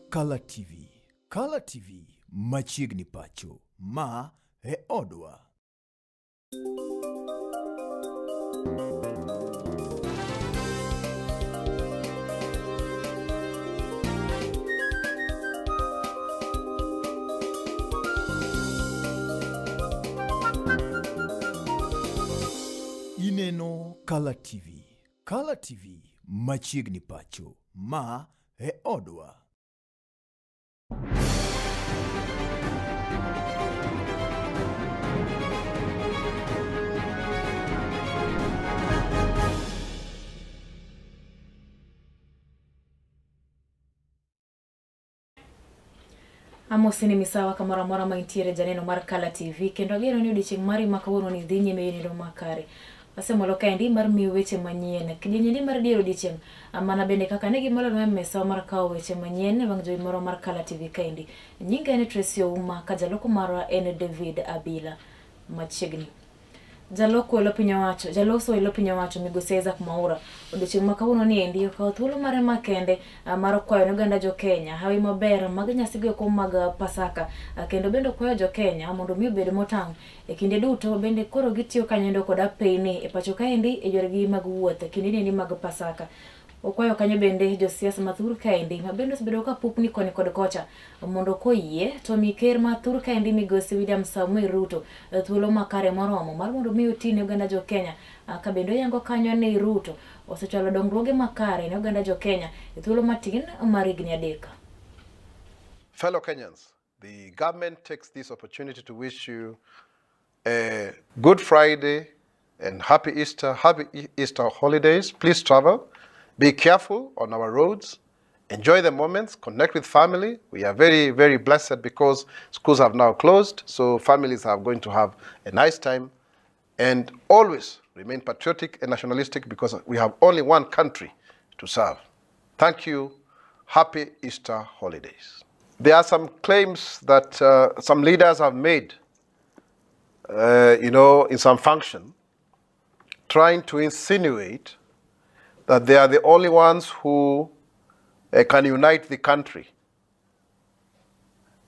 Kala TV. Kala TV machiegni pacho. Ma e odwa. Ineno Kala TV. Kala TV machiegni pacho. Ma e odwa. Amosi ni misawa kamoro amora ma intiere janeno mar Kala TV kendo ageno ni odiechieng' mari ma kawuono ni dhi nyime e yo makare. Asemolo kaendi mar miyo weche manyien. Kidienjendi mar dier odiechieng' mana bende kaka ne gimolonwa e mesawa mar kawo weche manyien e wang' jowi moro mar Kala TV kaendi. Nyinga en Tracy Ouma ka jaloko marwa en David Abila. Machiegni. Jaloko e lo piny owacho, jaloso e lo piny owacho migosi Isaac Mwaura odiochieng' ma kawuono ni endi okawo thuolo mare makende mar kwayo ne oganda jo Kenya hawi maber mag nyasi go eko mag Pasaka kendo bende okwayo jo Kenya mondo mi obed motang' e kinde duto bende koro gitiyo kanyo kod apeyni e pacho kaendi e yoregi mag wuoth kinde ni mag Pasaka. Okwayo kanyo bende josiasa ma thur kaendi ma bende osebedo ka pupni koni kod kocha mondo koyie to mi ker ma thur kaendi migosi William Samoei Ruto thuolo makare moromo mar mondo mi oti ne oganda jo Kenya ka bende oyango kanyo ni Ruto osechwalo dongruoge makare ne oganda jo Kenya e thuolo matin mar higni adek. Fellow Kenyans, the government takes this opportunity to wish you a Good Friday and happy Easter holidays. Please travel. Be careful on our roads. Enjoy the moments, connect with family. We are very, very blessed because schools have now closed, so families are going to have a nice time. And always remain patriotic and nationalistic because we have only one country to serve. Thank you. Happy Easter holidays. There are some claims that some leaders have made, in some function, trying to insinuate that they are the only ones who can unite the country,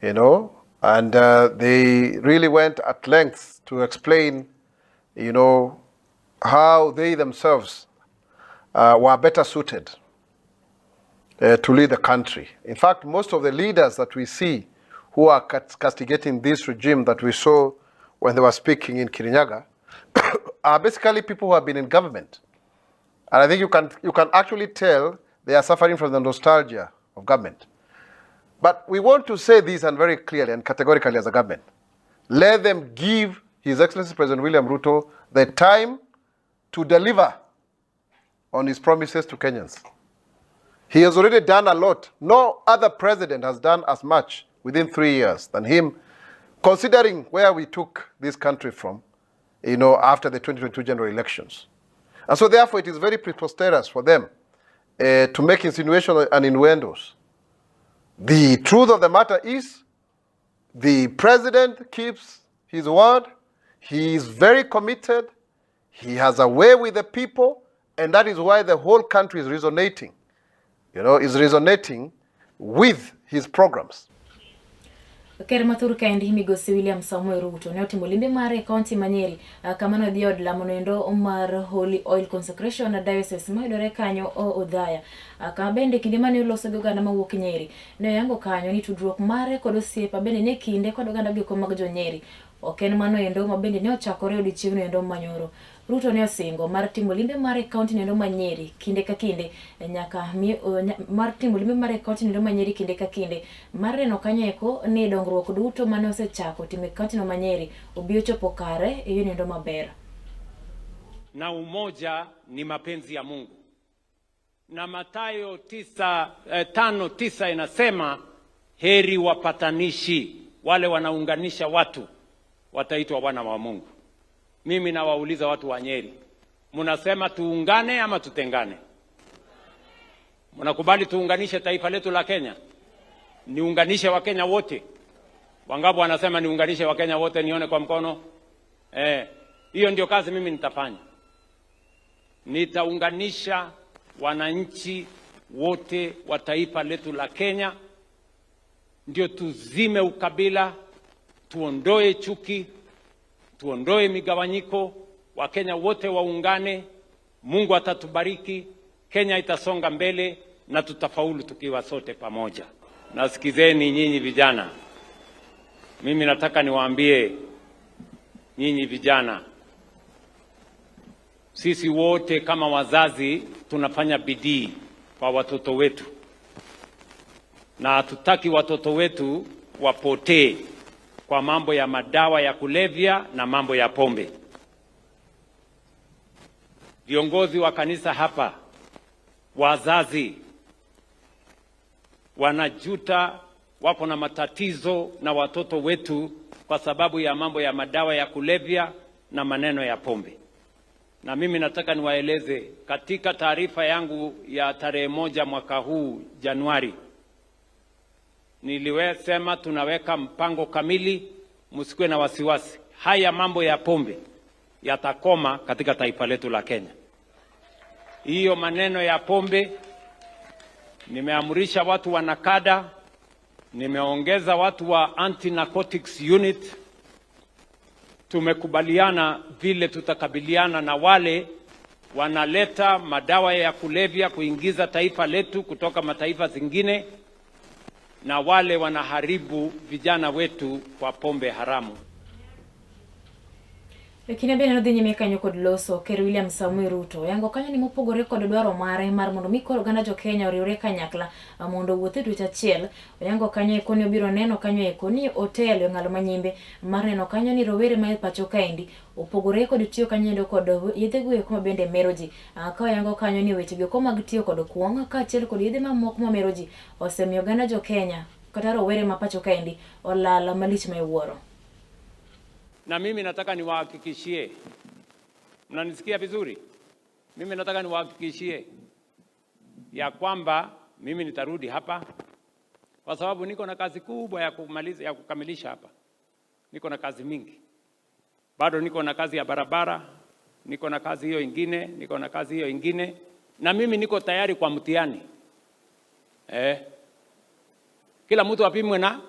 and they really went at length to explain how they themselves were better suited to lead the country. In fact, most of the leaders that we see who are castigating this regime that we saw when they were speaking in Kirinyaga are basically people who have been in government. And I think you can actually tell they are suffering from the nostalgia of government. But we want to say this and very clearly and categorically as a government. Let them give His Excellency President William Ruto the time to deliver on his promises to Kenyans. He has already done a lot. No other president has done as much within 3 years than him, considering where we took this country from after the 2022 general elections. And so therefore it is very preposterous for them to make insinuations and innuendos. The truth of the matter is the president keeps his word. He is very committed. He has a way with the people, and that is why the whole country is resonating, you know, is resonating with his programs. Ker ma thur kaendi migosi William Samoei Ruto ne otimo limbe mare e kaunti ma Nyeri, kama ne odhi e od lamo noendo mar Holy Oil Consecration Diocese mayudore kanyo Othaya. Kama bende kinde mane oloso gi oganda mawuok Nyeri, ne oyango kanyo ni tudruok mare kod osiepa bende ne kinde kod oganda gieko mag jo Nyeri. Ok en mano endo ma bende ne ochakore odiechieng'no endo manyoro. Ruto ne osingo mar timo limbe mare e kaunti noendo ma Nyeri kinde ka kinde nyaka mi, o, nya, mar timo limbe mare e kaunti noendo ma Nyeri kinde ka kinde mar neno kanyo eko ni dongruok duto mane osechako timo e kaunti no ma Nyeri obi ochopo kare e yo noendo maber. Na umoja ni mapenzi ya Mungu. Na Mathayo 5:9 inasema heri wapatanishi, wale wanaunganisha watu wataitwa wana wa Mungu. Mimi nawauliza watu wa Nyeri, mnasema tuungane ama tutengane? Mnakubali tuunganishe taifa letu la Kenya? Niunganishe Wakenya wote? Wangapi wanasema niunganishe Wakenya wote? Nione kwa mkono. Hiyo ndio kazi mimi nitafanya. Nitaunganisha wananchi wote wa taifa letu la Kenya Ndio tuzime ukabila, tuondoe chuki, tuondoe migawanyiko, Wakenya wote waungane. Mungu atatubariki, Kenya itasonga mbele na tutafaulu tukiwa sote pamoja. Nasikizeni nyinyi vijana, mimi nataka niwaambie nyinyi vijana, sisi wote kama wazazi tunafanya bidii kwa watoto wetu, na hatutaki watoto wetu wapotee kwa mambo ya madawa ya kulevya na mambo ya pombe. Viongozi wa kanisa hapa, wazazi wanajuta, wako na matatizo na watoto wetu kwa sababu ya mambo ya madawa ya kulevya na maneno ya pombe. Na mimi nataka niwaeleze katika taarifa yangu ya tarehe 1 mwaka huu Januari, niliwesema tunaweka mpango kamili, msikuwe na wasiwasi. Haya mambo ya pombe yatakoma katika taifa letu la Kenya. Hiyo maneno ya pombe, nimeamrisha watu wa NACADA, nimeongeza watu wa Anti-Narcotics Unit. Tumekubaliana vile tutakabiliana na wale wanaleta madawa ya kulevya kuingiza taifa letu kutoka mataifa zingine na wale wanaharibu vijana wetu kwa pombe haramu. E kinde bende nodhi nyime kanyo kod loso, Ker William Samoei Ruto oyango kanyo ni mopogore kod dwaro mare mar mondo mi koro oganda jo Kenya oriwre kanyakla mondo owuoth e twech achiel. Oyango kanyo eko ni obiro neno kanyo eko ni otelo e ng'alo manyimbe mar neno kanyo ni rowere ma e pacho kaendi opogore kod tiyo kanyo endo kod yedhe go eko mabende mero ji. Ka oyango kanyo ni weche go eko mag tiyo kod kuong' kaachiel kod yedhe mamoko mamero ji osemiyo oganda jo Kenya kata rowere ma pacho kaendi olal malich ma iwuoro. Na mimi nataka niwahakikishie, mnanisikia vizuri? Mimi nataka niwahakikishie ya kwamba mimi nitarudi hapa kwa sababu niko na kazi kubwa ya kumaliza, ya kukamilisha hapa. Niko na kazi mingi. Bado niko na kazi ya barabara, niko na kazi hiyo ingine, niko na kazi hiyo ingine, na mimi niko tayari kwa mtihani. Kila mtu apimwe na,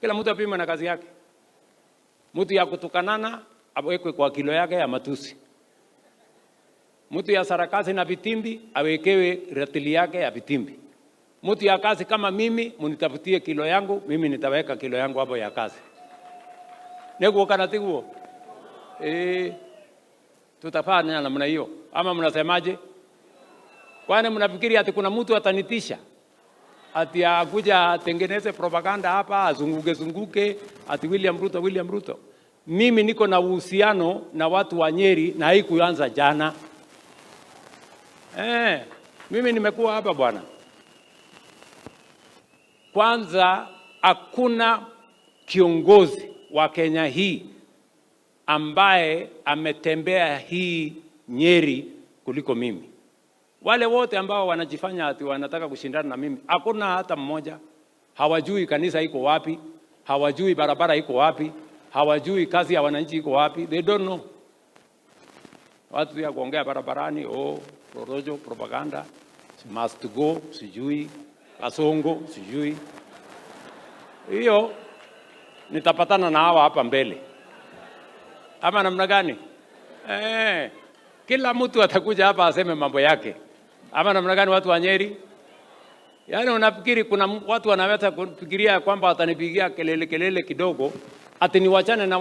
kila mtu apimwe na kazi yake. Mtu ya kutukanana awekwe kwa kilo yake ya matusi. Mtu ya sarakasi na vitimbi awekewe ratili yake ya vitimbi. Mtu ya kazi kama mimi, munitafutie kilo yangu, mimi nitaweka kilo yangu hapo ya kazi. Neguo kana tiguo? Tutafanya namna hiyo. Ama mnasemaje? Kwani mnafikiri ati kuna mtu atanitisha? Ati akuja atengeneze propaganda hapa, azunguke zunguke, ati William Ruto, William Ruto. Mimi niko na uhusiano na watu wa Nyeri na haikuanza jana. Mimi nimekuwa hapa bwana. Kwanza hakuna kiongozi wa Kenya hii ambaye ametembea hii Nyeri kuliko mimi. Wale wote ambao wanajifanya ati wanataka kushindana na mimi, hakuna hata mmoja. Hawajui kanisa iko wapi, hawajui barabara iko wapi, hawajui kazi ya wananchi iko wapi. They don't know. Watu ya kuongea barabarani, oh, porojo, propaganda, must go, sijui, kasongo, sijui. Hiyo nitapatana na hawa hapa mbele. Ama namna gani? Kila mtu atakuja hapa aseme mambo yake. Ama namna gani watu wa Nyeri? Yaani unafikiri kuna watu wanaweza kufikiria kwamba watanipigia kelele kelele kidogo, ati niwachane na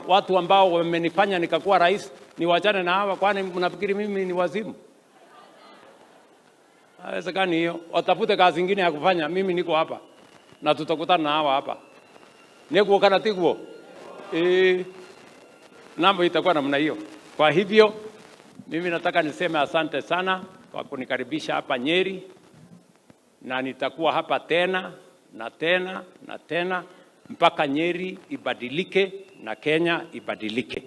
watu ambao wamenifanya nikakuwa rais, niwachane na hawa? Kwani mnafikiri mimi ni wazimu? Haiwezekani hiyo. Watafute kazi nyingine ya kufanya, mimi niko hapa na tutakutana na hawa hapa. Neguo kana tiguo? Mambo itakuwa namna hiyo. Kwa hivyo mimi nataka niseme asante sana kwa kunikaribisha hapa Nyeri, na nitakuwa hapa tena na tena na tena mpaka Nyeri ibadilike na Kenya ibadilike.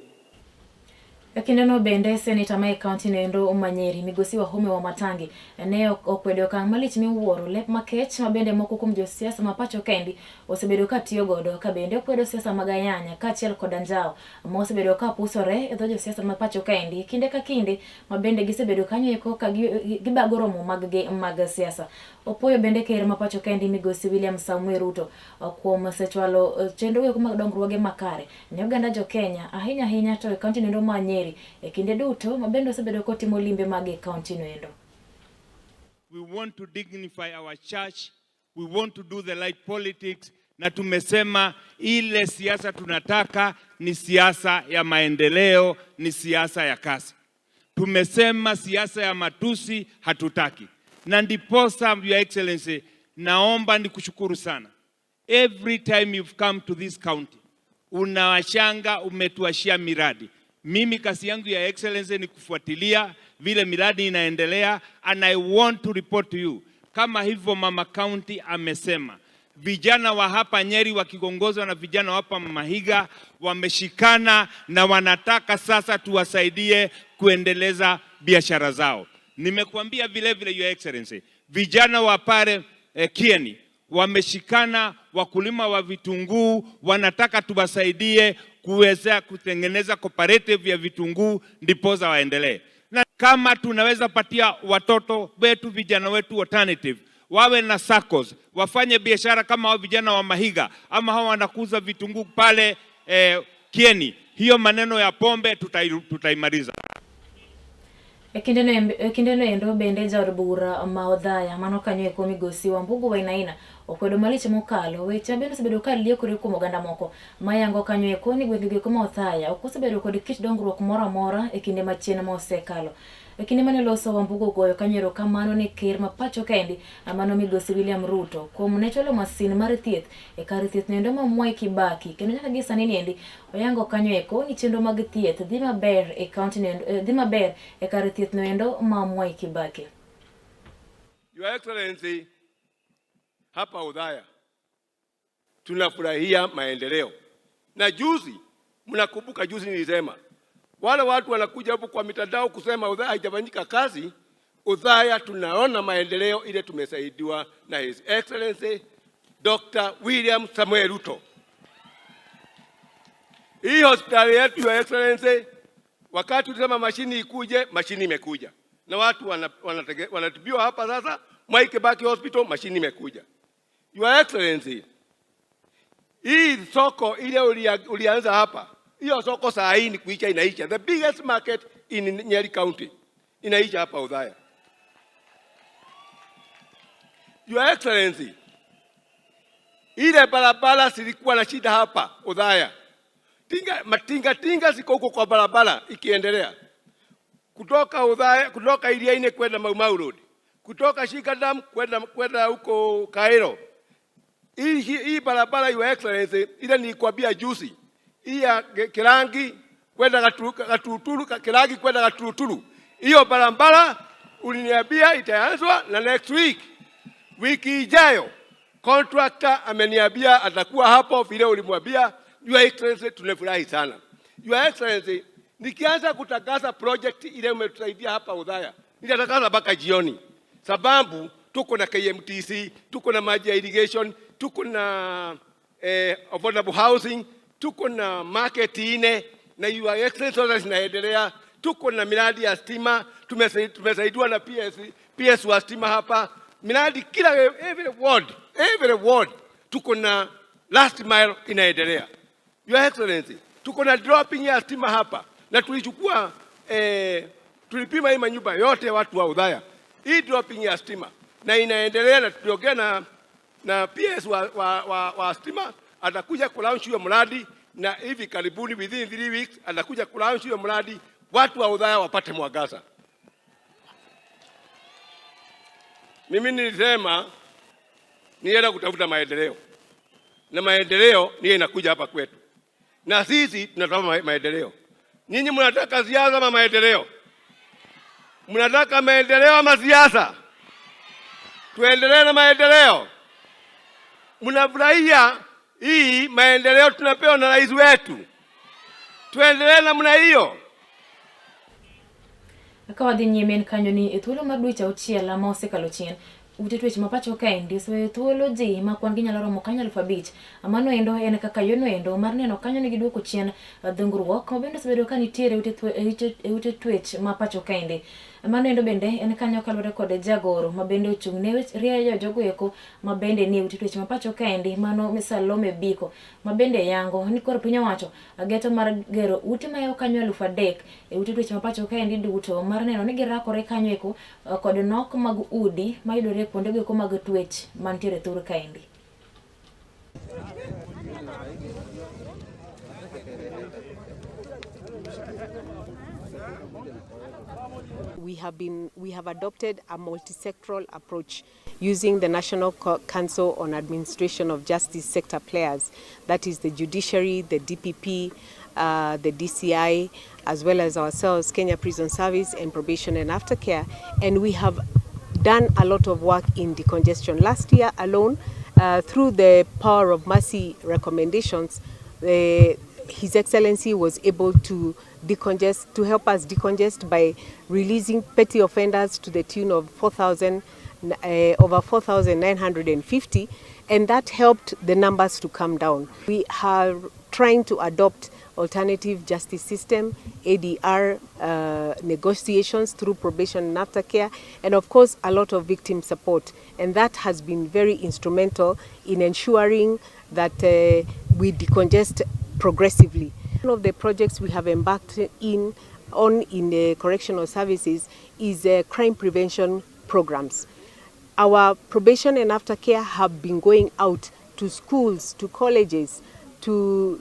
E kindeno bende seneta ma e kaunti noendo ma Nyeri migosi Wahome Wamatangi ne okwedo okang' malich miwuoro lep makech ma bende moko kuom josiasa ma pacho kendi osebedo ka tiyo godo ka bende okwedo siasa mag ayanya kaachiel kod anjawo ma osebedo ka pusore e dho josiasa ma pacho kaendi kinde ka kinde ma bende gisebedo kanyo eko ka gibago romo mag-gi mag siasa. Opuoyo bende ker ma pacho kaendi migosi William Samoei Ruto kuom sechwalo chenro eko mag dongruoge makare ne oganda jo Kenya ahinya ahinya to e kaunti noendo ma Nyeri e kinde duto ma bende osebedo kotimo limbe mage e kaunti noendo. We want to dignify our church. We want to do the right politics. Na tumesema ile siasa tunataka ni siasa ya maendeleo, ni siasa ya kasi. Tumesema siasa ya matusi hatutaki, na ndiposa Your Excellency, naomba nikushukuru sana. Every time you've come to this county, unawashanga umetuashia miradi. Mimi kazi yangu ya Excellency ni kufuatilia vile miradi inaendelea, and I want to report to you kama hivyo Mama County amesema, vijana wa hapa Nyeri wakiongozwa na vijana wa hapa Mahiga wameshikana na wanataka sasa tuwasaidie kuendeleza biashara zao. Nimekuambia vile vile Your Excellency, vijana wa pale Kieni wameshikana, wakulima wa vitunguu wanataka tuwasaidie kuweza kutengeneza cooperative ya vitunguu ndiposa waendelee. Na kama tunaweza patia watoto wetu vijana wetu alternative, wawe na SACCOS, wafanye biashara kama hao vijana wa Mahiga ama hao wanakuza vitunguu pale Kieni, hiyo maneno ya pombe tutaimaliza. E kindeno endo bende jaod bura ma Othaya mano kanyo eko migosi Wambugu Wainaina okwedo malich mokalo weche mabende osebedo ka liekore kuom oganda moko mayango kanyo eko ni gwenge go eko ma Othaya ok osebedo kod kit dongruok moro amora e kinde machien ma osekalo. E kinde mane loso Wambugu ogoyo kanyo erokamano ne ker ma pacho kaendi mano migosi William Ruto kuom ne chwalo masin mar thieth e kar thieth noendo ma Mwai Kibaki kendo nyaka gi sani niendi oyango kanyo eko ni chenro mag thieth dhi maber e kaunti noendo, dhi maber e kar thieth noendo ma Mwai Kibaki. Your Excellency, hapa Othaya tunafurahia maendeleo, na juzi, mnakumbuka juzi nilisema wale watu wanakuja hapo kwa mitandao kusema Othaya haijafanyika kazi. Othaya tunaona maendeleo ile tumesaidiwa na His Excellency Dr. William Samuel Ruto. Hii hospitali yetu Your Excellency, wakati tulisema mashini ikuje, mashini imekuja na watu wanatibiwa hapa sasa. Mwai Kibaki Hospital mashini imekuja. Your Excellency, hii soko ile ulianza hapa, hiyo soko saa hii ni kuisha inaisha. The biggest market in Nyeri County inaisha hapa Othaya. Your Excellency, ile barabara zilikuwa na shida hapa Othaya. Tinga, matinga tinga ziko huko kwa barabara ikiendelea. Kutoka Othaya, kutoka Iriaini kwenda Mau Mau Road. Kutoka Shika Dam kwenda huko Cairo. Hii barabara Your Excellency, ile nilikwambia juzi. Hii ya Kirangi kwenda Gatuturu, Kirangi kwenda Gatuturu. Hiyo barabara uliniambia itaanzwa na next week. Wiki ijayo contractor ameniambia atakuwa hapo vile ulimwambia. Your Excellency, tumefurahi sana. Your Excellency, nikianza kutangaza project ile umetusaidia hapa Othaya, nitatangaza mpaka jioni. Sababu tuko na KMTC, tuko na maji ya irrigation, tuko na affordable housing, tuko na market ine na Your Excellency zote zinaendelea. Tuko na miradi ya stima, tumesaidiwa na PS wa stima hapa. Miradi kila every ward tuko na last mile inaendelea. Your Excellency, tuko na dropping ya stima hapa na tulipima hii manyumba yote watu wa Othaya. Hii dropping ya stima na inaendelea, na tuliongea na PS wa stima, atakuja kulaunch hiyo mradi na hivi karibuni within 3 weeks atakuja kulaunch hiyo mradi, watu wa Othaya wapate mwangaza. Mimi nilisema nienda kutafuta maendeleo, na maendeleo niyo inakuja hapa kwetu, na sisi tunataka maendeleo. Nyinyi mnataka siasa ama maendeleo? Mnataka maendeleo ama siasa? Tuendelee na maendeleo. Mnafurahia hii maendeleo tunapewa na rais wetu? Tuendelee namna hiyo. Ka wadhi nyime en kanyo ni e thuolo mar dweche auchiel ma osekalo chien, ute twech ma pacho kaendi oseweyo thuolo ji ma kwan gi nyalo romo kanyo 5,000. Mano endo en kaka yono endo mar neno kanyo ni giduoko chien dhungruok ma bende osebedo ka nitiere e ute twech ma pacho kaendi. Mano endo bende en kanyo kaluwore kod jagoro ma bende ochung' ne rieyo jogo eko ma bende nie ute twech ma pacho kaendi mano Salome Biko ma bende yango ni koro piny owacho geto mar gero ute mayawo kanyo 3,000 e ute twech ma pacho kaendi duto mar neno ni girakore kanyo eko kod nok mag udi mayudore kuondego eko mag twech mantiere thur kaendi. We have adopted a multi-sectoral approach using the National Council on Administration of Justice sector players, that is the judiciary, the DPP, the DCI, as well as ourselves, Kenya Prison Service and Probation and Aftercare. And we have done a lot of work in decongestion. Last year alone, through the Power of Mercy recommendations, His Excellency was able to decongest, to help us decongest by releasing petty offenders to the tune of 4,000, over 4,950, and that helped the numbers to come down. We are trying to adopt alternative justice system, ADR negotiations through probation and aftercare, and of course a lot of victim support. And that has been very instrumental in ensuring that we decongest progressively. One of the projects we have embarked on in the correctional services is crime prevention programs. Our probation and aftercare have been going out to schools, to colleges, to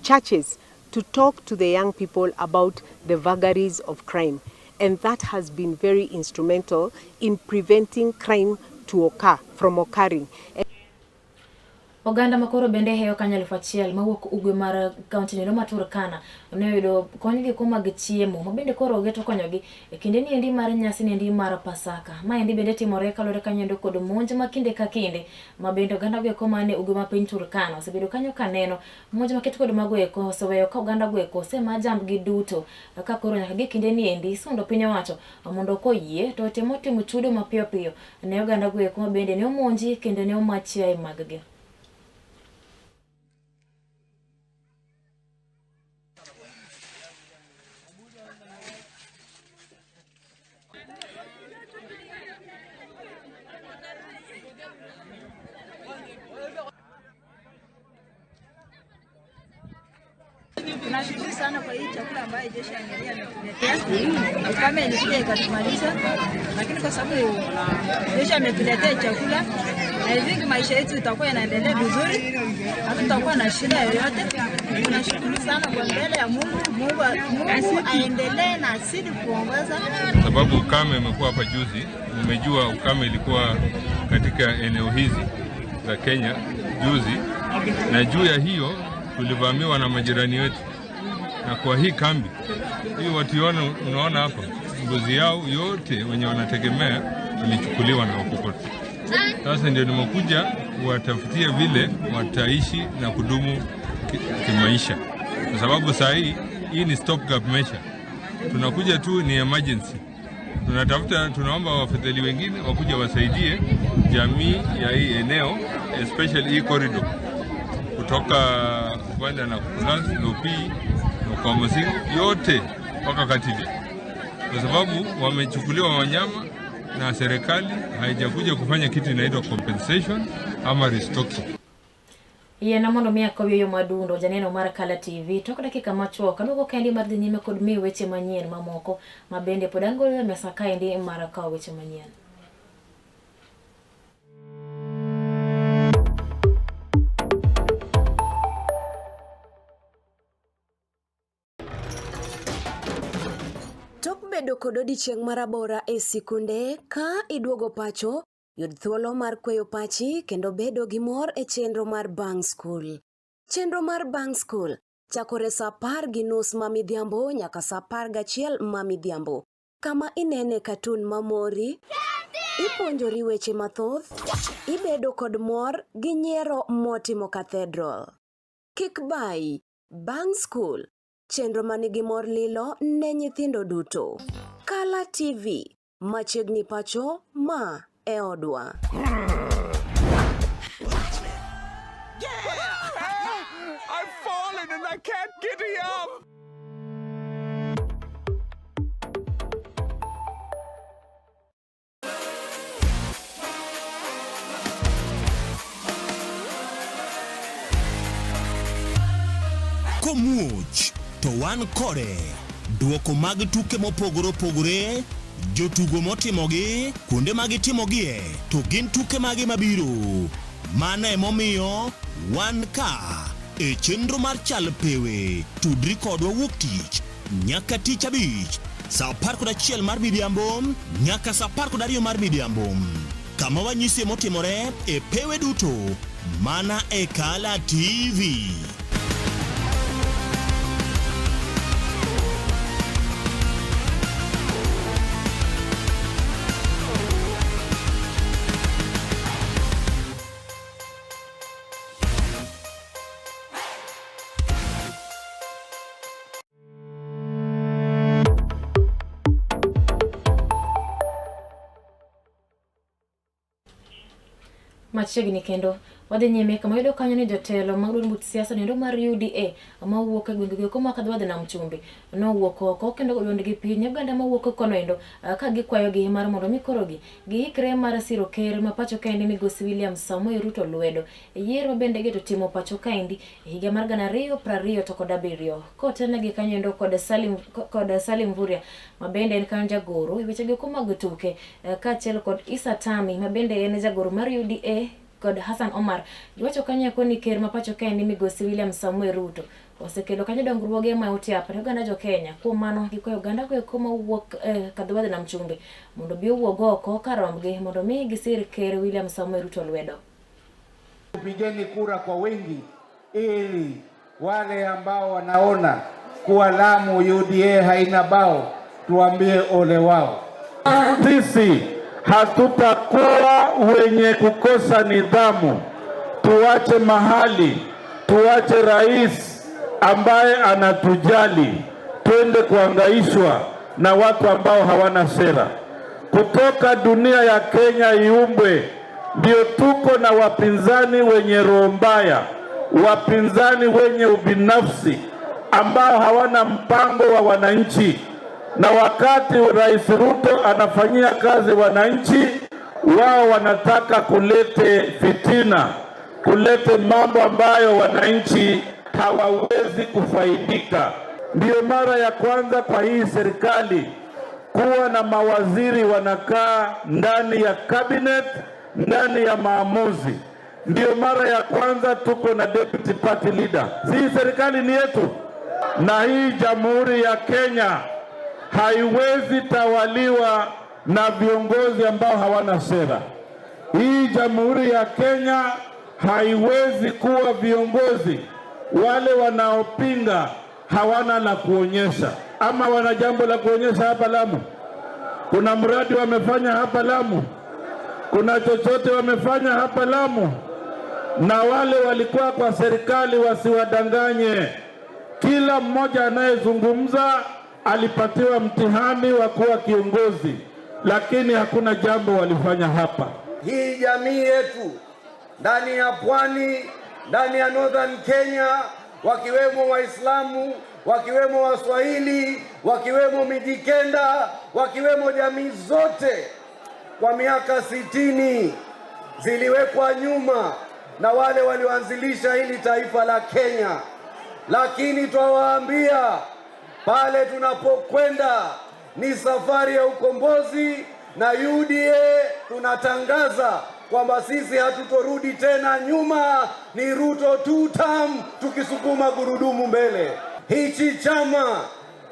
churches, to talk to the young people about the vagaries of crime. And that has been very instrumental in preventing crime to occur, from occurring. Oganda makoro bende heyo kanyo 1,000 mawuok ugwe mar kaunti no ma Turkana ne oyudo konygi kuom mag chiemo ma bende koro geto konyogi e kinde niendi mar nyasi niendi mar Pasaka. Maendi bende timore kaluwore kanyo endo kod monj ma kinde ka kinde ma bende oganda go eko mane ugwe ma piny Turkana osebedo kanyo kaneno monj maket kod mago eko oseweyo ka oganda go eko osema jambgi duto ka koro nyaka gi kinde niendi sundo piny owacho mondo koyie to otemo timo chudo mapiyo piyo ne oganda go eko ma bende ne omonji kendo ne oma chiaye mag gi. Tunashukuru sana kwa hii chakula ambayo jeshi ya Angalia ametuletea. Ukame ilikuja ikatumaliza, lakini kwa sababu jeshi ametuletea chakula, I think maisha yetu itakuwa inaendelea vizuri, hatutakuwa na shida yoyote. Tunashukuru sana kwa mbele ya Mungu. Mungu aendelee na azidi kuongoza. Sababu ukame umekuwa hapa juzi, umejua ukame ilikuwa katika eneo hizi za Kenya juzi, na juu ya hiyo tulivamiwa na majirani wetu. Na kwa hii kambi hii watu unaona hapa mbuzi yao yote wenye wanategemea ilichukuliwa na Wapokoto. Sasa ndio nimekuja kuwatafutia vile wataishi na kudumu kimaisha, kwa sababu saa hii ni stop gap measure. Tunakuja tu ni emergency. Tunaomba wafadhili wengine wakuja wasaidie jamii ya hii eneo, especially hii corridor kutoka upande na Kulas, Lopi, kwa Musingu yote mpaka Katilia, kwa sababu wamechukuliwa wanyama na serikali haijakuja kufanya kitu inaitwa compensation ama restocking. Yiena mondo mi akow yo madundo janeno mar Kala TV tok dakika machuok aduogo kendi mar dhi nyime kod miyo weche manyien mamoko ma bende pod an godo e mesa kaendi mar kawo weche manyien. Tok bedo kod odiechieng' marabora e sikunde, ka iduogo pacho, yud thuolo mar kweyo pachi kendo bedo gi mor e chenro mar Bang' School. Chenro mar Bang' School chakore saa 10:30 ma midhiambo nyaka saa 11 ma midhiambo, kama inene katun mamori, ipuonjori weche mathoth, ibedo kod mor gi nyiero motimo cathedral. Kik bayi, Bang' School. Chenro manigi mor lilo ne nyithindo duto. Kala TV, machiegni pacho, ma e odwa. I've fallen and I can't get up. Komuoch to wan kode. Duoko mag tuke mopogore opogore, jotugo motimogi, kuonde ma gitimogie, to gin tuke mage mabiro. Mano emomiyo wan ka e chenro mar Chal Pewe. Tudri kodwa wuok tich nyaka tich abich saa 11 mar midhiambo nyaka saa 12 mar midhiambo kama wanyisie motimore e pewe duto mana e Kala TV. Machiegni kendo wadhi nyime kama yudo kanyo ni jotelo mag duond buch siasa noendo mar UDA mawuok e gwenge go ma Kadwadh Nam Chumbi nowuok oko kendo duondgi piny oganda mawuok kono endo ka gikwayogi mar mondo mi koro giikre mar siro ker ma pacho kaendi migosi William Samoei Ruto lwedo e yiero bende geto timo pacho kaendi e higa mar 2027 kotelnegi kanyo endo kod Salim Mvurya ma bende en kanyo jagoro e weche go mag tuke kaachiel kod Issa Tami ma bende en jagoro mar UDA kod Hassan Omar. Giwacho kanyo eko ni ker ma pacho kaendi migosi William Samoei Ruto osekelo kanyo dongruoge ma otiap ne oganda jo Kenya. Kuom mano gikwayo oganda go eko mawuok Kadwadh Nam Chumbi mondo obi owuog oko karombgi mondo mi gisir ker William Samoei Ruto lwedo. Pigeni kura kwa wingi ili wale ambao wanaona kuwa Lamu UDA haina bao tuambie ole wao. Sisi hatutakuwa wenye kukosa nidhamu. Tuache mahali, tuache rais ambaye anatujali, twende kuangaishwa na watu ambao hawana sera. Kutoka dunia ya Kenya iumbwe, ndio tuko na wapinzani wenye roho mbaya, wapinzani wenye ubinafsi ambao hawana mpango wa wananchi. Na wakati Rais Ruto anafanyia kazi wananchi, wao wanataka kulete fitina, kulete mambo ambayo wananchi hawawezi kufaidika. Ndio mara ya kwanza kwa hii serikali kuwa na mawaziri wanakaa ndani ya cabinet, ndani ya maamuzi. Ndio mara ya kwanza tuko na deputy party leader. Si serikali ni yetu, na hii Jamhuri ya Kenya haiwezi tawaliwa na viongozi ambao hawana sera. Hii Jamhuri ya Kenya haiwezi kuwa viongozi wale wanaopinga hawana la kuonyesha, ama wana jambo la kuonyesha hapa Lamu? Kuna mradi wamefanya hapa Lamu? Kuna chochote wamefanya hapa Lamu? Na wale walikuwa kwa serikali wasiwadanganye. Kila mmoja anayezungumza alipatiwa mtihani wa kuwa kiongozi, lakini hakuna jambo walifanya hapa. Hii jamii yetu ndani ya pwani, ndani ya Northern Kenya, wakiwemo Waislamu, wakiwemo Waswahili, wakiwemo Mijikenda, wakiwemo jamii zote, kwa miaka 60 ziliwekwa nyuma na wale walioanzilisha hili taifa la Kenya. Lakini twawaambia pale tunapokwenda ni safari ya ukombozi, na UDA tunatangaza kwamba sisi hatutorudi tena nyuma, ni Ruto two term, tukisukuma gurudumu mbele. Hichi chama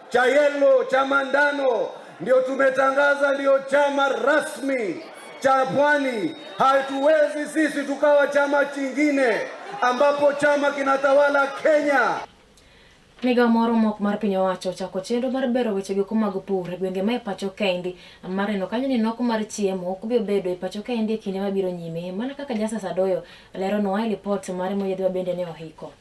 cha yellow, cha mandano, ndio tumetangaza ndio chama rasmi cha pwani. Hatuwezi sisi tukawa chama chingine ambapo chama kinatawala Kenya. Migawo moro mok mar piny owacho ochako chenro mar bero weche go mag pur e gwenge ma e pacho kaendi mar neno kanyo ni nok mar chiemo ok bi bedo e pacho kaendi e kinde mabiro nyime, mana kaka Justus Adoyo leronwa e lipot mare moyiedhwa bende ne ohiko.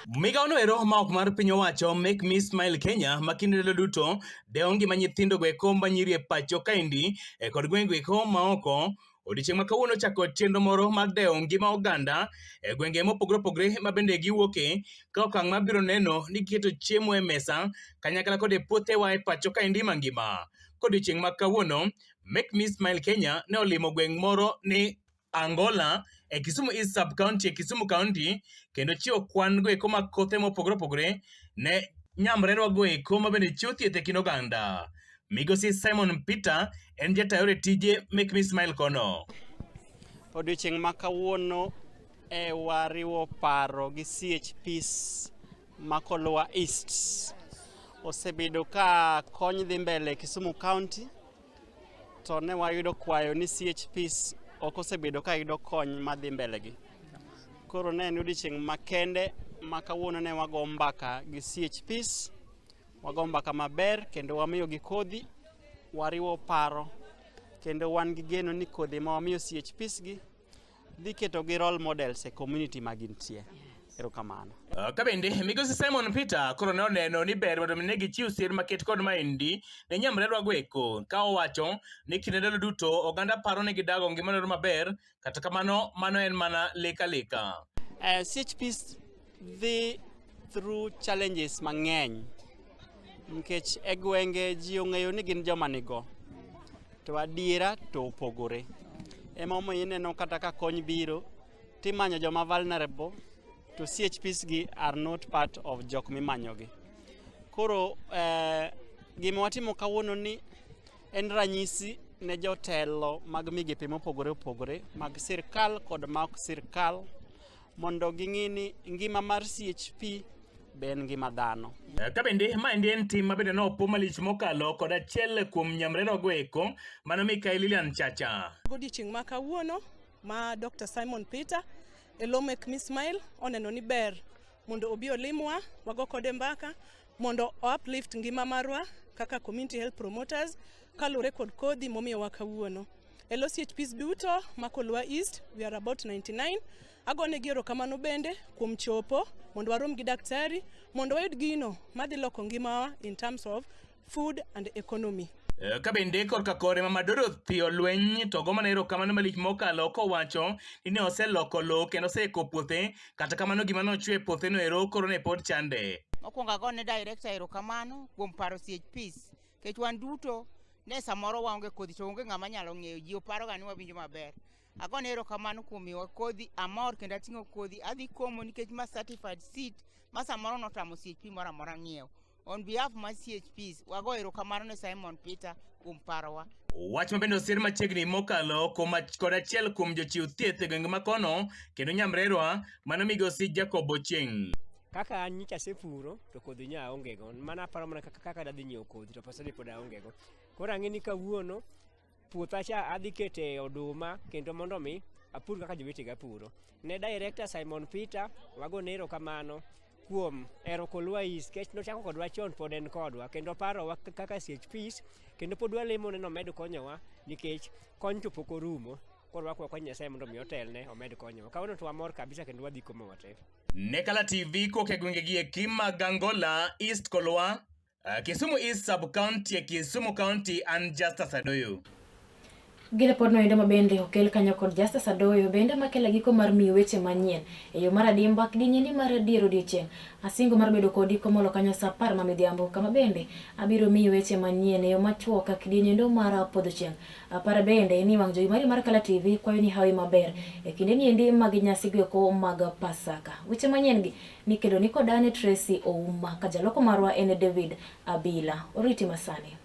Migawono ero ma ok mar piny owacho Make Me Smile Kenya ma kinde ndalo duto dewo ngima nyithindo go eko ma nyiri e pacho kaendi e kod gwenge eko ma oko. Odiechieng' ma kawuono ochako chenro moro mar dewo ngima oganda e gwenge mopogore opogore ma bende giwuoke ka okang' mabiro neno ni giketo chiemo e mesa kanyakla kod e puothewa e pacho kaendi mangima. Kodiochieng' ma kawuono Make Me Smile Kenya ne olimo gweng' moro ni Angola e Kisumu East Sub County e Kisumu County kendo chiwo kwan go eko mag kothe mopogore opogore ne nyamrerwa go eko ma bende chiwo thieth e kind oganda. Migosi Simon Peter en jata yore tije Make Me Smile kono. Odiochieng' ma kawuono e wariwo paro gi CHPs ma Kolwa East osebedo ka kony dhi mbele Kisumu County to ne wayudo kwayo ni CHPs ok osebedo ka yudo kony madhi mbele gi. Koro ne en odiochieng' makende ma kawuono ne wago mbaka gi CHPs, wago mbaka maber kendo wamiyogi kodhi, wariwo paro kendo wan gi geno ni kodhi ma wamiyo CHPs gi dhi ketogi role models e community ma gintie. Erokamano. Ka bende migosi Simon Peter koro ne oneno ni ber mondo mi ne gichiw sir maket kod maendi ne nyamrerwa go eko ka owacho ni kinde ndalo duto oganda paro ni gidago ngima moro maber kata kamano mano en mana lek aleka. CHPs dhi through challenges mang'eny nikech e gwenge ji ong'eyo ni gin joma nigo to adiera to opogore. Ema omiyo ineno kata ka kony biro timanyo joma vulnerable to CHPs gi are not part of jok mimanyogi. Koro gima watimo kawuono ni en ranyisi ne jotelo mag migepe mopogore opogore mag sirkal kod ma ok sirkal mondo ging'i ni ngima mar CHP be en ngima dhano. Ka bende maendi en tim ma bende nopo malich mokalo kod achiel kuom nyamrerwago eko mano Mikai Lilian Chacha. Godiochieng' ma kawuono ma Dr. Simon Peter e lo Make Me Smile oneno ni ber mondo obi olimwa, wago kode mbaka mondo o uplift ngima marwa kaka community health promoters kaluwore kod kodhi momiyowa kawuono. E lo CHPs duto ma Kolwa East, we are about 99. Agonegi erokamano bende kuom chopo mondo warom gi daktari mondo wayud gino madhi loko ngimawa in terms of food and economy. Ka bende korka kore Mama Dorothy Olweny to go mana erokamano malich mokalo kowacho ni ne oseloko lowo kendo oseiko puothe kata kamano gima nochwe e puotheno ero koro ne pod chande. Mokwongo agone director erokamano kuom paro CHPs nikech wan duto ne samoro waonge kodhi to onge ng'ama nyalo ng'eyo ji oparoga ni wawinjo maber. Agone erokamano kuom miyowa kodhi, amor kendo ating'o kodhi adhi komo nikech ma certified seed ma samoro notamo CHP moro amora ng'iewo. On behalf mar CHPs, wago erokamano ne Simon Peter kuom parowa. Wach ma bende osir machiegni mokalo kuom kod achiel kuom jochiw thieth e gwenge ma kono kendo nyamrerwa mano migosi Jacob Ochieng'. Kaka an nyocha asepuro to kodhi nyo aonge go. Mano aparo mana kaka dadhi nyiewo kodhi to pesa ni pod aonge go. Koro ang'e ni kawuono puotha cha adhi kete oduma kendo mondo mi apur kaka jowetega puro. Ne director Simon Peter wagone erokamano kuom hero Kolwa East nikech nochako kodwa chon pod en kodwa kendo parowa kaka CHPs kendo pod walemone ni omed konyowa nikech kony to pok orumo. Koro wakwayo kony Nyasaye mondo mi otelne omed konyowa. Kawuono to wamor kabisa kendo wadhi komo wate. Ne Kala TV kowuok e gwenge gi eki mag Angola, East Kolwa, Kisumu East Sub-County e Kisumu County an Justus Adoyo. Gi ripodno endo ma bende okel kanyo kod Justus Adoyo bende makelo giko mar miyo weche manyien e yo mar adimba kidinyendi mar adier odiochieng'. Asingo mar bedo kodi komolo kanyo saa 10 ma midhiambo kama bende abiro miyi weche manyien e yo machuok kidinyendo mar podho chieng'. Apar bende ni wang' jowi mari mar Kala TV kwayo ni hawi maber e kinde niendi mag nyasi goeko mag Pasaka. Weche manyien gi nikelo ni kod an Tracy Ouma ka jaloko marwa en David Abila. Oriti masani.